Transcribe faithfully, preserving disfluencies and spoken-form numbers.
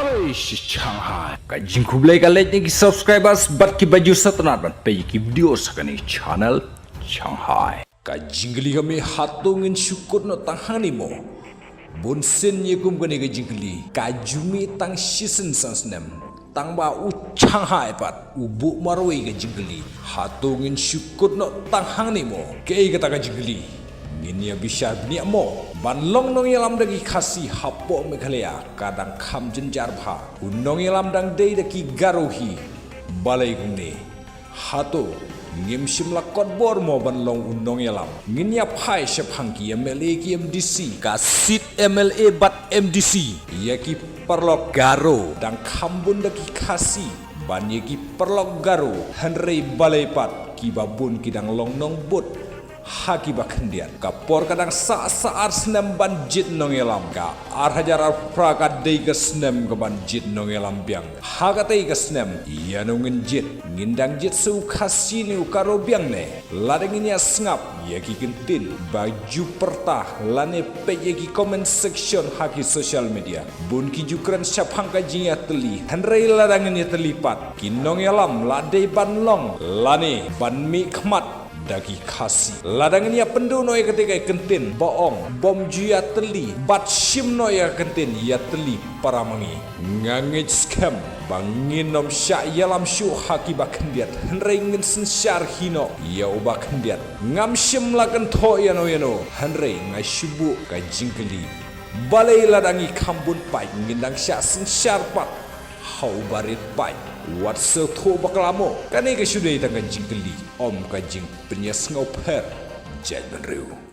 Oi, shi Shanghai. Ka jingkhublei ka leit na ki subscribers bad ki ba ju sngewtynnat ban peit ki video sa kane channel Shanghai. Ka jingkylli ka mih, hato ngin shu kut noh tang hangne mo? Bun sien ïa kum kane ka jingkylli ka ju mih tang shisien san snem. Tang ba u Shanghai pat u buh marwei ka jingkylli, hato ngin shu kut noh tang hangne mo? Kaei kata ka jingkylli? Ngin ïa bishar bniah mo. Ban long nongïalam da ki Khasi hapoh Meghalaya ka dang kham jynjar bha. U nongïalam dang dei da ki Garo hi. Balei kumne? Hato ngim shym la kot bor mo ban long u nongïalam? Ngin ïa phai shaphang ki M L A ki M D C, ka seat M L A bad M D C. Ïa ki paralok Garo dang kham bun da ki Khasi ban ïa ki paralok Garo, hynrei balei pat ki ba bun ki dang long nongbud ha ki ba khyndiat? Ka por ka dang sah sa ar snem ban jied nongïalam. Ka ar hajar arphew phra ka dei ka snem ka ban jied nongïalam biang. Ha katei ka snem ïano ngin jied? Ngin dang jied sa u Khasi ne u Garo biang ne? Lada ngin ïa sngap ïa ki kyntien ba ju pyrta lane peit ïa ki comment section ha ki social media, bun ki ju kren shaphang ka jingïatylli. Hynrei lada ngin ïatylli pat, ki nongïalam la dei ban long lane ban mih khmat da ki Khasi. Lada ngin ïa pynduh noh ïa katei ka kyntien ba ong bym ju ïatylli bad shim noh ïa ka kyntien ïatylli para ma ngi, nga ngeit skhem ba ngin ym shah ïalam shuh ha ki ba khyndiat, hynrei ngin synshar hi noh ïa u ba khyndiat. Ngam shym la kynthoh ïano ïano, hynrei nga shu buh ka jingkylli, balei lada ngi kham bun paid ngin dang shah synshar pat ha u ba rit paid? Wat sngewthuh bakla mo. Kane ka shu dei tang ka jingkylli, ym ka jingpynïasngewpher jaitbynriew.